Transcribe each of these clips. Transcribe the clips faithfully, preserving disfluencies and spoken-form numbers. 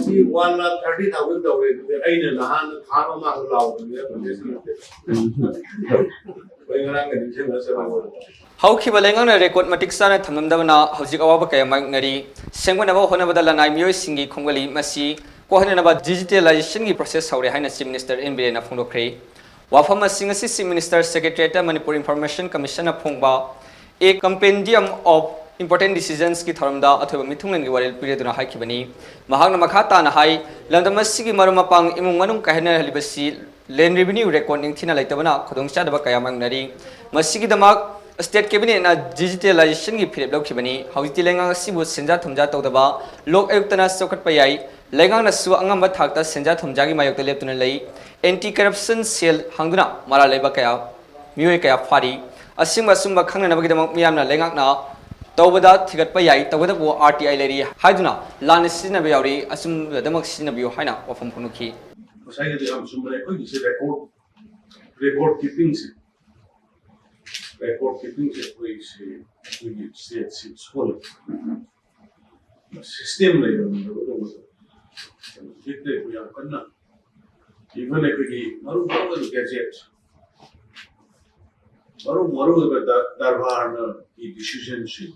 One lakh thirty thousand ꯇꯧꯔꯦ ꯑꯗꯨꯗꯤ ꯑꯩꯅ ꯅꯍꯥꯟ ꯊꯥ ꯑꯃ ꯃꯥꯡꯗ ꯂꯥꯎꯕꯅꯤꯅ ꯄ꯭ꯔꯣꯖꯦꯛꯁꯤ ꯅꯠꯇꯦ꯫ ꯑꯩꯈꯣꯏ ꯉꯔꯥꯡꯒ ꯅꯤꯡꯁꯤꯡꯉ ꯆꯠꯂꯕ꯫ ꯍꯧꯈꯤꯕ ꯂꯩꯉꯥꯛꯅ ꯔꯦꯀꯣꯔꯗ ꯃꯇꯤꯛ ꯆꯥꯅ ꯊꯝꯂꯝꯗꯕꯅ ꯍꯧꯖꯤꯛ ꯑꯋꯥꯕ ꯀꯌꯥ ꯃꯥꯌꯣꯛꯅꯔꯤ꯫ ꯁꯦꯝꯒꯠꯅꯕ ꯍꯣꯠꯅꯕꯗ ꯂꯅꯥꯏ ꯃꯤꯑꯣꯏꯁꯤꯡꯒꯤ ꯈꯣꯡꯒꯂꯤ ꯃꯁꯤ ꯀꯣꯛꯍꯟꯅꯅꯕ ꯗꯤꯖꯤꯇꯦꯂꯥꯏꯖꯦꯁꯟꯒꯤ ꯄ꯭ꯔꯣꯁꯦꯁ ꯍꯧꯔꯦ ꯍꯥꯏꯅ ꯆꯤꯐ ꯃꯤꯅꯤꯁꯇꯔ ꯑꯦꯟ ꯕꯤꯔꯦꯟꯅ ꯐꯣꯡꯗꯣꯛꯈ꯭ꯔꯦ꯫ ꯋꯥꯐꯝ ꯑꯁꯤ ꯉꯁꯤ ꯆꯤꯐ ꯃꯤꯅꯤꯁꯇꯔ ꯁꯦꯀ꯭ꯔꯦꯇꯔꯤꯌꯦꯠꯇ ꯃꯅꯤꯄꯨꯔ ꯏꯟꯐꯣꯔꯃꯦꯁꯟ ꯀꯃꯤꯁꯟꯅ ꯐꯣꯡꯕ A Compendium of Important Decisions ꯀꯤ ꯊꯧꯔꯝꯗ ꯑꯊꯣꯏꯕ ꯃꯤꯊꯨꯡꯂꯦꯟꯒꯤ ꯋꯥꯔꯦꯞ ꯄꯤꯔꯗꯨꯅ ꯍꯥꯏꯈꯤꯕꯅꯤ꯫ ꯃꯍꯥꯛꯅ ꯃꯈꯥ ꯇꯥꯅ ꯍꯥꯏ, ꯂꯝꯗꯝ ꯑꯁꯤꯒꯤ ꯃꯔꯨꯞ ꯃꯄꯥꯡ ꯏꯃꯨꯡ ꯃꯅꯨꯡ ꯀꯥꯏꯍꯟꯅꯍꯜꯂꯤꯕꯁꯤ land revenue record ꯅꯤꯡꯊꯤꯅ ꯂꯩꯇꯕꯅ ꯈꯨꯗꯣꯡꯆꯥꯗꯕ ꯀꯌꯥ ꯃꯥꯌꯣꯛꯅꯔꯤ꯫ ꯃꯁꯤꯒꯤꯗꯃꯛ state cabinet ꯅ ꯗꯤꯖꯤꯇꯦꯂꯥꯏꯖꯦꯁꯟꯒꯤ ꯐꯤꯔꯦꯞ ꯂꯧꯈꯤꯕꯅꯤ꯫ ꯍꯧꯖꯤꯛꯇꯤ ꯂꯩꯉꯥꯛ ꯑꯁꯤꯕꯨ ꯁꯦꯟꯖꯥ ꯊꯨꯝꯖꯥ ꯇꯧꯗꯕ ꯂꯣꯛ ꯑꯌꯨꯛꯇꯅ ꯆꯥꯎꯈꯠꯄ ꯌꯥꯏ꯫ ꯂꯩꯉꯥꯛꯅꯁꯨ ꯑꯉꯝꯕ ꯊꯥꯛꯇ ꯁꯦꯟꯖꯥ ꯊꯨꯝꯖꯥꯒꯤ ꯃꯥꯌꯣꯛꯇ ꯂꯦꯞꯇꯨꯅ ꯂꯩ꯫ ꯑꯦꯟꯇꯤ ꯀꯔꯞꯁꯟ ꯁꯦꯜ ꯍꯥꯡꯗꯨꯅ ꯃꯔꯥꯜ ꯂꯩꯕ ꯀꯌꯥ, ꯃꯤꯑꯣꯏ ꯀꯌꯥ ꯐꯥꯔꯤ꯫ ꯑꯁꯤꯒꯨꯝꯕ ꯑꯆꯨꯝꯕ ꯈꯪꯅꯅꯕꯒꯤꯗꯃꯛ ꯃꯤꯌꯥꯝꯅ ꯂꯩꯉꯥꯛꯅ ꯇꯧꯕꯗ ꯊꯤꯒꯠꯄ ꯌꯥꯏ, ꯇꯧꯒꯗꯕ ꯑꯥꯔ ꯇꯤ ꯑꯥꯏ ꯂꯩꯔꯤ ꯍꯥꯏꯗꯨꯅ ꯂꯥꯟꯅ ꯁꯤꯖꯤꯟꯅꯕ ꯌꯥꯎꯔꯤ꯫ ꯑꯆꯨꯝꯕꯗꯃꯛ ꯁꯤꯖꯤꯟꯅꯕꯤꯌꯨ ꯍꯥꯏꯅ ꯋꯥꯐꯝ ꯐꯣꯡꯗꯣꯛꯈꯤ꯫ ꯉꯁꯥꯏꯒꯤꯗꯣ ꯌꯥꯝ ꯆꯨꯝꯕꯅꯦ꯫ ꯑꯩꯈꯣꯏꯒꯤꯁꯦ ꯔꯦꯀꯣꯔꯗ, ꯔꯦꯀꯣꯔꯗ ꯀꯤꯄꯤꯡꯁꯦ, ꯔꯦꯀꯣꯔꯗ ꯀꯤꯄꯤꯡꯁꯦ ꯑꯩꯈꯣꯏꯁꯦ, ꯑꯩꯈꯣꯏꯒꯤ ꯁ꯭ꯇꯦꯠꯁꯤ ꯁꯣꯜꯂꯦ꯫ ꯁꯤꯁꯇꯦꯝ ꯂꯩꯔꯝꯗꯕꯗꯧꯅ ꯍꯧꯖꯤꯛꯇ ꯑꯩꯈꯣꯏ ꯌꯥꯝ ꯀꯟꯅ, ꯏꯚꯟ ꯑꯩꯈꯣꯏꯒꯤ ꯃꯔꯨ ꯃꯔꯨ ꯑꯣꯏꯕ ꯒꯦꯖꯦꯠ, ꯃꯔꯨ ꯃꯔꯨ ꯑꯣꯏꯕ ꯗ-, ꯗꯔꯕꯥꯔꯅ ꯒꯤ ꯗꯤꯁꯤꯖꯟꯁꯤꯡ,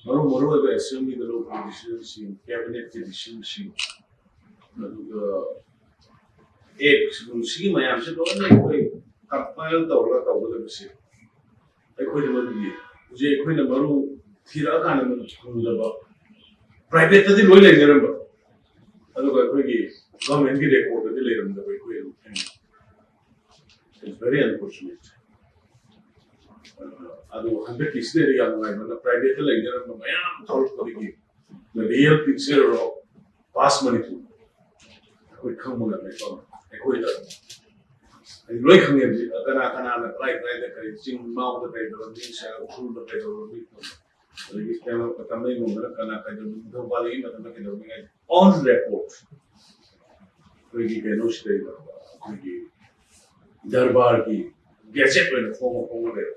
ꯃꯔꯨ ꯃꯔꯨ ꯑꯣꯏꯕ ꯑꯦꯁꯦꯝꯕ꯭ꯂꯤꯗ ꯂꯧꯕ ꯗꯤꯁꯤꯖꯟꯁꯤꯡ, ꯀꯦꯕꯤꯅꯦꯠꯀꯤ ꯗꯤꯁꯤꯖꯟꯁꯤꯡ, ꯑꯗꯨꯒ ꯑꯦꯛꯁꯤꯡ, ꯁꯤꯒꯤ ꯃꯌꯥꯝꯁꯦ ꯂꯣꯏꯅ ꯑꯩꯈꯣꯏ ꯀꯝꯄꯥꯏꯜ ꯇꯧꯔꯒ ꯇꯧꯒꯗꯕꯁꯦ ꯑꯩꯈꯣꯏꯅ ꯃꯗꯨꯒꯤ ꯍꯧꯖꯤꯛ ꯑꯩꯈꯣꯏꯅ ꯃꯔꯨ ꯊꯤꯔꯛꯑꯀꯥꯟꯗ ꯃꯗꯨ ꯐꯪꯗꯕ, ꯄ꯭ꯔꯥꯏꯚꯦꯠꯇꯗꯤ ꯂꯣꯏ ꯂꯩꯅꯔꯝꯕ, ꯑꯗꯨꯒ ꯑꯩꯈꯣꯏꯒꯤ ꯒꯚꯔꯟꯃꯦꯟꯠꯀꯤ ꯔꯦꯀꯣꯔꯗꯇꯗꯤ ꯂꯩꯔꯝꯗꯕ ꯑꯩꯈꯣꯏ ꯑꯗꯨꯝ ꯊꯦꯡꯅꯩ꯫ It's very unfortunate. ꯑꯗꯨ ꯍꯟꯗꯛꯀꯤꯁꯤꯗꯩꯗ ꯌꯥꯝ ꯅꯨꯡꯉꯥꯏꯕꯅ ꯄ꯭ꯔꯥꯏꯚꯦꯠꯇ ꯂꯩꯅꯔꯝꯕ ꯃꯌꯥꯝ ꯊꯣꯛꯂꯛꯄꯗꯒꯤ the real picture of past Manipur ꯑꯩꯈꯣꯏ ꯈꯪꯕ ꯉꯝꯃꯦꯀꯣ꯫ ꯑꯩꯈꯣꯏꯗ ꯑꯩ ꯂꯣꯏ ꯈꯪꯉꯦ ꯍꯧꯖꯤꯛ ꯀꯅꯥ ꯀꯅꯥꯅ ꯀꯗꯥꯏ ꯀꯗꯥꯏꯗ ꯀꯔꯤ ꯆꯤꯡ ꯃꯥꯎꯗ ꯀꯩꯗꯧꯔꯝꯃꯤ, ꯁꯦ-, ꯎꯈ꯭ꯔꯨꯜꯗ ꯀꯩꯗꯧꯔꯝꯃꯤ, ꯑꯗꯒꯤ ꯀꯩꯅꯣ ꯇꯃꯦꯡꯂꯣꯡꯗꯅ ꯀꯅꯥ ꯀꯩꯗꯧꯔꯝꯃꯤ, ꯅꯤꯡꯊꯧ ꯄꯥꯜꯂꯤꯉꯩ ꯃꯇꯝꯗ ꯀꯩꯗꯧꯔꯝꯃꯤ ꯍꯥꯏ on record ꯑꯩꯈꯣꯏꯒꯤ ꯀꯩꯅꯣꯁꯤꯗꯩꯗ ꯑꯩꯈꯣꯏꯒꯤ ꯗꯔꯕꯥꯔꯒꯤ ꯒꯦꯖꯦꯠ ꯑꯣꯏꯅ ꯐꯣꯡꯕ ꯐꯣꯡꯕ ꯂꯩꯔꯦ꯫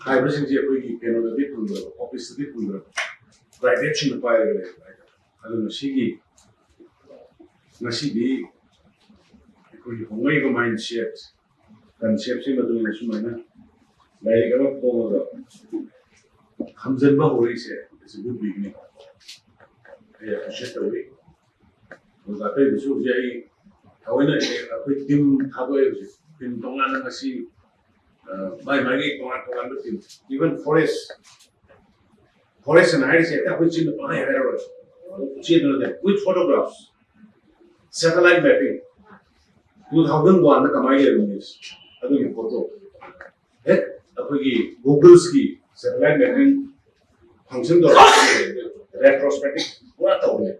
ꯍꯥꯏꯕꯁꯤꯡꯁꯦ ꯑꯩꯈꯣꯏꯒꯤ ꯀꯩꯅꯣꯗꯗꯤ ꯐꯪꯗ꯭ꯔꯕ, ꯑꯣꯐꯤꯁꯇꯗꯤ ꯐꯪꯗ꯭ꯔꯕ, ꯄ꯭ꯔꯥꯏꯚꯦꯠꯁꯤꯡꯅ ꯄꯥꯏꯔꯒ ꯂꯩꯔꯕ ꯍꯥꯏꯇꯥꯔꯦ꯫ ꯑꯗꯨꯅ ꯁꯤꯒꯤ ꯉꯁꯤꯗꯤ ꯑꯩꯈꯣꯏꯒꯤ ꯍꯣꯡꯂꯛꯏꯕ ꯃꯥꯏꯟꯁꯦꯠ, ꯀꯟꯁꯦꯞꯁꯤ ꯃꯇꯨꯡ ꯏꯟꯅ ꯁꯨꯃꯥꯏꯅ ꯂꯥꯏꯔꯤꯛ ꯑꯃ ꯐꯣꯡꯉꯒ ꯊꯝꯖꯤꯟꯕ ꯍꯧꯔꯛꯏꯁꯦ, it's a good beginning. ꯑꯩ ꯑꯦꯄ꯭ꯔꯤꯁꯤꯌꯦꯠ ꯇꯧꯏ꯫ ꯑꯗꯨꯒ ꯑꯇꯩꯗꯨꯁꯨ ꯍꯧꯖꯤꯛ ꯑꯩ ꯊꯑꯣꯏꯅ ꯑꯩꯈꯣꯏ ꯇꯤꯝ ꯊꯥꯗꯣꯛꯑꯦ꯫ ꯍꯧꯖꯤꯛ ꯇꯤꯝ ꯇꯣꯉꯥꯟꯅ ꯉꯁꯤ ꯃꯥꯏ ꯃꯥꯒꯤ ꯇꯣꯉꯥꯟ ꯇꯣꯉꯥꯟꯕ ꯇꯤꯝ, ꯏꯚꯟ ꯐꯣꯔꯦꯁ, ꯐꯣꯔꯦꯁ ꯑꯅ ꯍꯥꯏꯔꯤꯁꯦ ꯍꯦꯛꯇ ꯑꯩꯈꯣꯏ ꯆꯤꯟꯗ ꯄꯪꯍꯥꯏ ꯍꯥꯏꯔꯔꯣꯏ꯫ ꯆꯦꯗꯨꯅ ꯅꯠꯇꯦ, with photographs, satellite mapping, two thousand one ꯗ ꯀꯃꯥꯏꯅ ꯂꯩꯔꯝꯃꯤ ꯑꯗꯨꯒꯤ ꯐꯣꯇꯣ, ꯍꯦꯛ ꯑꯩꯈꯣꯏꯒꯤ ꯒꯨꯒꯜꯁꯀꯤ ꯁꯦꯇꯦꯂꯥꯏꯠ ꯃꯦꯄꯤꯡ ꯐꯪꯁꯟꯗꯣ ꯔꯦꯇ꯭ꯔꯣꯁꯄꯦꯛꯇꯤꯚ ꯄꯨꯔꯥ ꯇꯧꯕꯅꯦ꯫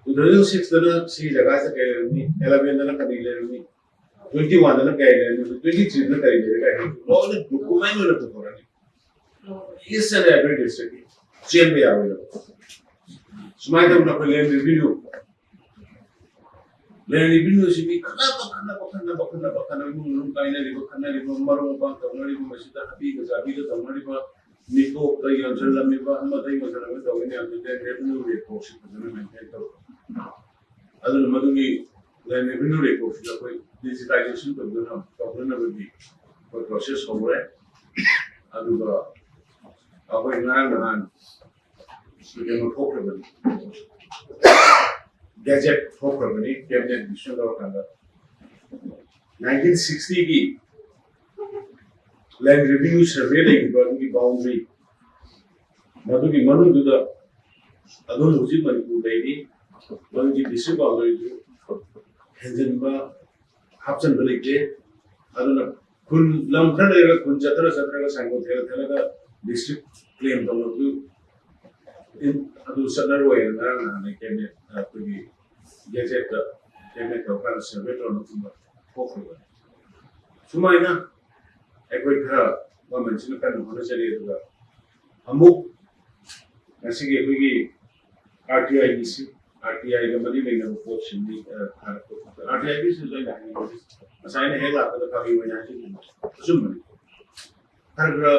Two thousand six ꯗꯅ ꯁꯤ ꯖꯒꯥꯁꯤꯗ ꯀꯩ ꯂꯩꯔꯝꯃꯤ, eleven ꯗꯅ ꯀꯔꯤ ꯂꯩꯔꯝꯃꯤ, twenty one ꯗꯅ ꯀꯔꯤ ꯂꯩꯔꯝꯃꯤ, twenty three ꯗꯅ ꯀꯔꯤ ꯂꯩꯔꯦ ꯀꯥꯏꯅ ꯂꯣꯏꯅ ꯗꯣꯀꯨꯃꯦꯟ ꯑꯣꯏꯅ ꯄꯨꯊꯣꯔꯛꯑꯅꯤ꯫ Each and every district ꯆꯦꯟꯕ ꯌꯥꯔꯣꯏꯗꯕ꯫ ꯁꯨꯃꯥꯏꯅ ꯇꯧꯗꯅ ꯑꯩꯈꯣꯏ ꯂꯦꯟ ꯔꯦꯚꯤꯅ꯭ꯌꯨ, ꯂꯦꯟ ꯔꯦꯚꯤꯅ꯭ꯌꯨꯁꯤ ꯃꯤ ꯈꯠꯅꯕ, ꯈꯠꯅꯕ, ꯈꯠꯅꯕ, ꯈꯠꯅꯕ, ꯈꯠꯅꯕ, ꯏꯃꯨꯡ ꯃꯅꯨꯡ ꯀꯥꯏꯅꯔꯤꯕ, ꯈꯠꯅꯔꯤꯕ, ꯃꯔꯨꯞ ꯃꯄꯥꯡ ꯇꯧꯅꯔꯤꯕ, ꯃꯁꯤꯗ ꯍꯥꯕꯤꯒ ꯆꯥꯕꯤꯒ ꯇꯧꯅꯔꯤꯕ, ꯃꯤꯇꯣꯞꯇ ꯌꯣꯟꯁꯤꯜꯂꯝꯃꯤꯕ, ꯑꯃꯗ ꯌꯣꯟꯁꯤꯜꯂꯝꯃꯤꯕ ꯇꯧꯔꯤꯕ ꯃꯌꯥꯝꯁꯦ ꯂꯦꯟ ꯔꯦꯚꯤꯅ꯭ꯌꯨ ꯔꯦꯀꯣꯔꯠꯁꯤ ꯐꯖꯅ ꯃꯦꯟꯇꯦꯟ ꯇꯧꯕ꯫ ꯑꯗꯨꯅ ꯃꯗꯨꯒꯤ ꯂꯦꯟ ꯔꯦꯚꯤꯅ꯭ꯌꯨ ꯔꯦꯀꯣꯔꯠꯁꯤꯗ ꯑꯩꯈꯣꯏ ꯗꯤꯖꯤꯇꯥꯏꯖꯦꯁꯟ ꯇꯧꯗꯅ, ꯇꯧꯗꯅꯕꯒꯤ ꯑꯩꯈꯣꯏ ꯄ꯭ꯔꯣꯁꯦꯁ ꯍꯧꯔꯦ꯫ ꯑꯗꯨꯒ ꯑꯩꯈꯣꯏ ꯉꯔꯥꯡ ꯅꯍꯥꯟ ꯀꯩꯅꯣ ꯊꯣꯛꯈ꯭ꯔꯕꯅꯤ, ꯒꯦꯖꯦꯠ ꯊꯣꯛꯈ꯭ꯔꯕꯅꯤ ꯀꯦꯕꯤꯅꯦꯠ ꯗꯤꯁꯤꯖꯟ ꯂꯧꯔꯀꯥꯟꯗ꯫ Nineteen sixty ꯒꯤ ꯂꯦꯟ ꯔꯦꯚꯤꯅ꯭ꯌꯨ ꯁꯔꯚꯦ ꯂꯩꯈꯤꯕ ꯑꯗꯨꯒꯤ ꯕꯥꯎꯟꯗꯔꯤ, ꯃꯗꯨꯒꯤ ꯃꯅꯨꯡꯗꯨꯗ ꯑꯗꯨꯝ ꯍꯧꯖꯤꯛ ꯃꯅꯤꯄꯨꯔ ꯂꯩꯔꯤ꯫ ꯃꯗꯨꯒꯤ ꯗꯤꯁꯇ꯭ꯔꯤꯛ ꯕꯥꯎꯟꯗꯔꯤꯗꯨ ꯍꯦꯟꯖꯤꯟꯕ, ꯍꯥꯞꯆꯤꯟꯕ ꯂꯩꯇꯦ꯫ ꯑꯗꯨꯅ ꯈꯨꯟ, ꯂꯝ ꯈꯔ ꯂꯩꯔꯒ ꯈꯨꯟ ꯆꯠꯊꯔ ꯆꯠꯊꯔꯒ ꯁꯥꯏꯟꯕꯣꯔꯗ ꯊꯦꯠꯂ ꯊꯦꯠꯂꯒ ꯗꯤꯁꯇ꯭ꯔꯤꯛ ꯀ꯭ꯂꯦꯝ ꯇꯧꯅꯕꯗꯨ, ꯑꯗꯨ ꯆꯠꯅꯔꯣꯏꯅ ꯉꯔꯥꯡ ꯅꯍꯥꯟ ꯀꯦꯕꯤꯅꯦꯠ, ꯑꯩꯈꯣꯏꯒꯤ ꯒꯦꯖꯦꯠꯇ ꯀꯦꯕꯤꯅꯦꯠ ꯇꯧꯔꯀꯥꯟꯗ ꯁꯔꯚꯦ ꯇꯧꯔ ꯃꯇꯨꯡꯗ ꯊꯣꯛꯈ꯭ꯔꯕꯅꯤ꯫ ꯁꯨꯃꯥꯏꯅ ꯑꯩꯈꯣꯏ ꯈꯔ ꯒꯣꯔꯃꯦꯟꯁꯤꯅ ꯀꯟꯅ ꯍꯣꯠꯅꯖꯔꯤ꯫ ꯑꯗꯨꯒ ꯑꯃꯨꯛ ꯉꯁꯤꯒꯤ ꯑꯩꯈꯣꯏꯒꯤ RTI ꯒꯤꯁꯤ, RTI ꯒ ꯃꯔꯤ ꯂꯩꯅꯕ ꯄꯣꯠꯁꯤꯡꯅꯤ꯫ RTI ꯒꯤꯁꯤ ꯂꯣꯏꯅ ꯍꯥꯏꯅꯤꯡꯕꯁꯤ ꯉꯁꯥꯏꯅ ꯍꯦꯛ ꯂꯥꯛꯄꯗ ꯐꯥꯒꯤ ꯑꯣꯏꯅ ꯍꯥꯏꯖꯈꯤꯕꯅꯤ, ꯑꯆꯨꯝꯕꯅꯤ꯫ ꯈꯔ ꯈꯔ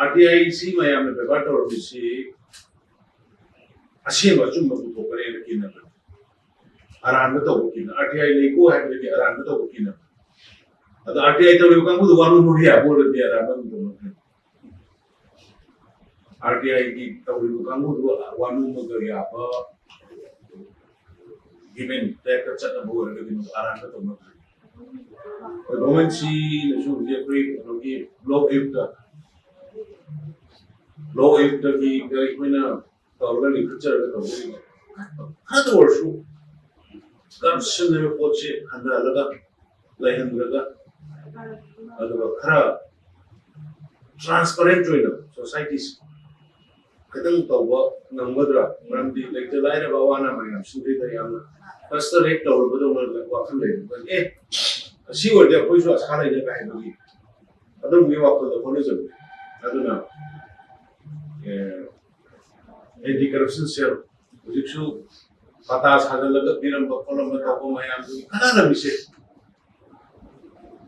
RTI ꯁꯤ ꯃꯌꯥꯝꯅ ꯕꯦꯕꯥꯔ ꯇꯧꯔꯝꯃꯤꯁꯤ ꯑꯁꯦꯡꯕ ꯑꯆꯨꯝꯕ ꯄꯨꯊꯣꯛꯄ ꯀꯤꯅꯕꯅꯤ꯫ ꯑꯔꯥꯟꯕ ꯇꯧꯕ ꯀꯤꯅ, ꯑꯥꯔ ꯇꯤ ꯑꯥꯏ ꯂꯩꯀꯣ ꯍꯥꯏꯕꯗꯒꯤ ꯑꯔꯥꯟꯕ ꯇꯧꯕ ꯀꯤꯅꯕꯅꯤ꯫ ꯑꯗꯣ ꯑꯥꯔ ꯇꯤ ꯑꯥꯏ ꯇꯧꯔꯤꯕ ꯀꯥꯡꯕꯨꯗꯣ ꯋꯥꯅꯣꯝꯕ ꯌꯥꯕ ꯑꯣꯏꯔꯗꯤ ꯑꯔꯥꯟꯕ ꯑꯗꯨꯝ ꯇꯧꯅꯈ꯭ꯔꯦ꯫ ꯑꯥꯔ ꯇꯤ ꯑꯥꯏꯒꯤ ꯇꯧꯔꯤꯕ ꯀꯥꯡꯕꯨꯗꯨ ꯋꯥꯅꯣꯝꯕꯒ ꯌꯥꯕ ꯒꯤꯚꯦꯟ ꯇꯦꯛꯇ ꯆꯠꯅꯕ ꯑꯣꯏꯔꯒꯗꯤ ꯃꯗꯨ ꯑꯔꯥꯟꯕ ꯇꯧꯅꯈ꯭ꯔꯦ꯫ ꯑꯩꯈꯣꯏ ꯒꯣꯔꯃꯦꯟꯁꯤꯅꯁꯨ ꯍꯧꯖꯤꯛ ꯑꯩꯈꯣꯏ ꯀꯩꯅꯣꯒꯤ ꯂꯣꯛ ꯑꯌꯨꯛꯇ, ꯂꯣꯛ ꯑꯌꯨꯛꯇꯒꯤ ꯑꯩꯈꯣꯏꯅ ꯇꯧꯔꯒ ꯂꯤꯡꯈꯠꯆꯔꯒ ꯇꯧꯖꯔꯤꯕ ꯈꯔꯗ ꯑꯣꯏꯔꯁꯨ ꯀꯔꯞꯁꯟ ꯍꯥꯏꯕ ꯄꯣꯠꯁꯦ ꯍꯟꯊꯍꯜꯂꯒ ꯂꯩꯍꯟꯗ꯭ꯔꯒ, ꯑꯗꯨꯒ ꯈꯔ ꯇ꯭ꯔꯥꯟꯁꯄꯔꯦꯟ ꯑꯣꯏꯅ ꯁꯣꯁꯥꯏꯇꯤꯁꯦ ꯈꯤꯇꯪ ꯇꯧꯕ ꯉꯝꯒꯗ꯭ꯔꯥ? ꯃꯔꯝꯗꯤ ꯂꯩꯇ ꯂꯥꯏꯔꯕ ꯑꯋꯥ ꯑꯅꯥ ꯃꯌꯥꯝꯁꯤꯗꯩꯗ ꯌꯥꯝꯅ ꯐ꯭ꯔꯁꯇ꯭ꯔꯦꯠ ꯇꯧꯔꯕꯗꯧꯅ ꯋꯥꯈꯜ ꯂꯩꯔꯒ, ꯑꯦ, ꯑꯁꯤ ꯑꯣꯏꯔꯗꯤ ꯑꯩꯈꯣꯏꯁꯨ ꯑꯁꯥ ꯂꯩꯅ ꯀꯥꯏ ꯍꯥꯏꯕꯒꯤ ꯑꯗꯨꯝꯕꯒꯤ ꯋꯥꯈꯜꯗ ꯍꯣꯠꯅꯖꯕꯅꯤ꯫ ꯑꯗꯨꯅ, ꯑꯦ, ꯑꯦꯟꯇꯤ ꯀꯔꯞꯁꯟ ꯁꯦꯜ ꯍꯧꯖꯤꯛꯁꯨ ꯄꯇꯥ ꯁꯥꯖꯜꯂꯒ ꯄꯤꯔꯝꯕ ꯈꯣꯠꯂꯝꯕ ꯇꯧꯕ ꯃꯌꯥꯝꯗꯨꯒꯤ ꯈꯟꯅꯔꯝꯃꯤꯁꯦ꯫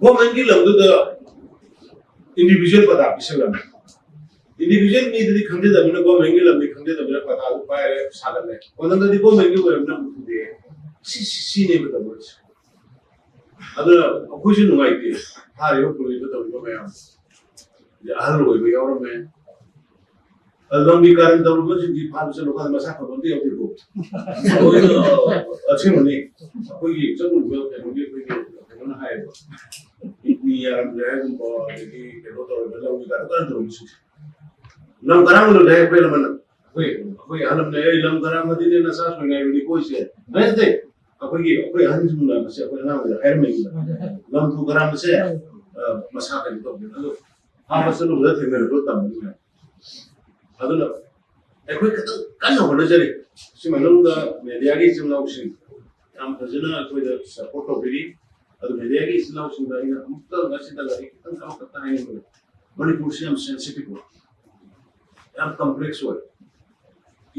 ꯒꯣꯔꯃꯦꯟꯒꯤ ꯂꯝꯗꯨꯗ ꯏꯟꯗꯤꯚꯤꯖꯨꯋꯦꯜ ꯄꯇꯥ ꯄꯤꯁꯜꯂꯝꯃꯤ꯫ ꯏꯟꯗꯤꯚꯤꯖꯨꯋꯦꯜ ꯃꯤꯗꯨꯗꯤ ꯈꯪꯖꯗꯕꯅꯤꯅ, ꯒꯣꯔꯃꯦꯟꯒꯤ ꯂꯝꯗꯤ ꯈꯪꯖꯗꯕꯅꯤꯅ ꯄꯇꯥꯗꯨ ꯄꯥꯏꯔꯦ ꯁꯥꯒꯠꯂꯦ꯫ ꯃꯊꯪꯗꯗꯤ ꯒꯣꯔꯃꯦꯟꯒꯤ ꯑꯣꯏꯔꯕꯅꯤꯅ ꯑꯃꯨꯛ ꯊꯨꯗꯦꯛꯑꯦ꯫ ꯁꯤ, ꯁꯤ, ꯁꯤꯅꯦꯕ ꯇꯧꯔꯤꯁꯦ꯫ ꯑꯗꯨꯅ ꯑꯩꯈꯣꯏꯁꯨ ꯅꯨꯡꯉꯥꯏꯇꯦ꯫ ꯊꯥꯔꯤꯕ ꯄꯨꯔꯤꯕ ꯇꯧꯔꯤꯕ ꯃꯌꯥꯝ꯫ ꯑꯍꯜ ꯑꯣꯏꯕ ꯌꯥꯎꯔꯝꯃꯦ꯫ ꯑꯗꯨ ꯂꯝꯕꯤ ꯀꯥꯔꯟ ꯇꯧꯔꯨꯕꯁꯤꯡꯗꯤ ꯐꯥꯕ ꯆꯠꯂꯨ ꯀꯥꯟꯗ ꯃꯁꯥ ꯐꯕ ꯑꯝꯇ ꯌꯥꯎꯗꯦꯀꯣ꯫ ꯑꯁꯦꯡꯕꯅꯤ꯫ ꯑꯩꯈꯣꯏꯒꯤ ꯆꯠꯂꯨꯕ ꯀꯩꯅꯣꯒꯤ ꯑꯩꯈꯣꯏꯒꯤ ꯀꯩꯅꯣꯅ ꯍꯥꯏꯌꯦꯕ꯫ ꯀꯤꯗꯅꯤ ꯌꯥꯔꯝꯗ꯭ꯔꯦ ꯍꯥꯏꯒꯨꯝꯕ, ꯑꯗꯒꯤ ꯀꯩꯅꯣ ꯇꯧꯔꯒ ꯂꯝꯕꯤ ꯀꯥꯔꯟ ꯀꯥꯔꯟ ꯇꯧꯔꯝꯕꯁꯤꯡꯁꯦ꯫ ꯂꯝ ꯀꯔꯥꯡ ꯂꯣꯟꯗ ꯑꯩꯈꯣꯏ ꯂꯃꯟꯅ, ꯑꯩꯈꯣꯏ, ꯑꯩꯈꯣꯏ ꯑꯍꯜ ꯂꯃꯟꯅ, "ꯑꯦ, ꯂꯝ ꯀꯔꯥꯡ ꯑꯗꯨꯗꯤ ꯅꯆꯥ ꯁꯣꯏꯉꯥꯏꯕꯅꯤ ꯀꯣꯏꯁꯦ." ꯅꯠꯇꯦ, ꯑꯩꯈꯣꯏꯒꯤ, ꯑꯩꯈꯣꯏ ꯑꯍꯟꯁꯤꯡꯅ ꯃꯁꯤ ꯑꯩꯈꯣꯏ ꯑꯉꯥꯡ ꯑꯣꯏꯔꯤꯉꯩꯗ ꯍꯥꯏꯔꯝꯃꯦ꯫ "ꯂꯝ ꯇꯨ ꯀꯔꯥꯡꯕꯁꯦ, ꯑ, ꯃꯁꯥ ꯀꯩꯅꯣ ꯇꯧꯕꯅꯤ꯫ ꯑꯗꯣ ꯐꯥꯕ ꯆꯠꯂꯨꯕꯗ ꯊꯦꯡꯅꯔꯛꯄ ꯇꯝꯕꯅꯤꯅ." ꯑꯗꯨꯅ ꯑꯩꯈꯣꯏ ꯈꯤꯇꯪ ꯀꯟꯅ ꯍꯣꯠꯅꯖꯔꯤ꯫ ꯁꯤ ꯃꯅꯨꯡꯗ ꯃꯦꯗꯤꯌꯥꯒꯤ ꯏꯆꯤꯜ ꯏꯅꯥꯎꯁꯤꯡ ꯌꯥꯝ ꯐꯖꯅ ꯑꯩꯈꯣꯏꯗ ꯁꯄꯣꯔꯠ ꯇꯧꯕꯤꯔꯤ꯫ ꯑꯗꯨ ꯃꯦꯗꯤꯌꯥꯒꯤ ꯏꯆꯤꯜ ꯏꯅꯥꯎꯁꯤꯡꯗ ꯑꯩꯅ ꯑꯃꯨꯛꯇ ꯉꯁꯤꯗ ꯂꯥꯏꯔꯤꯛ ꯈꯤꯇꯪ ꯑꯃꯈꯛꯇ ꯍꯥꯏꯅꯤꯡꯕꯅꯤ꯫ ꯃꯅꯤꯄꯨꯔꯁꯤ ꯌꯥꯝ ꯁꯦꯟꯁꯤꯇꯤꯚ ꯑꯣꯏ, ꯌꯥꯝ ꯀꯝꯄ꯭ꯂꯦꯛꯁ ꯑꯣꯏ꯫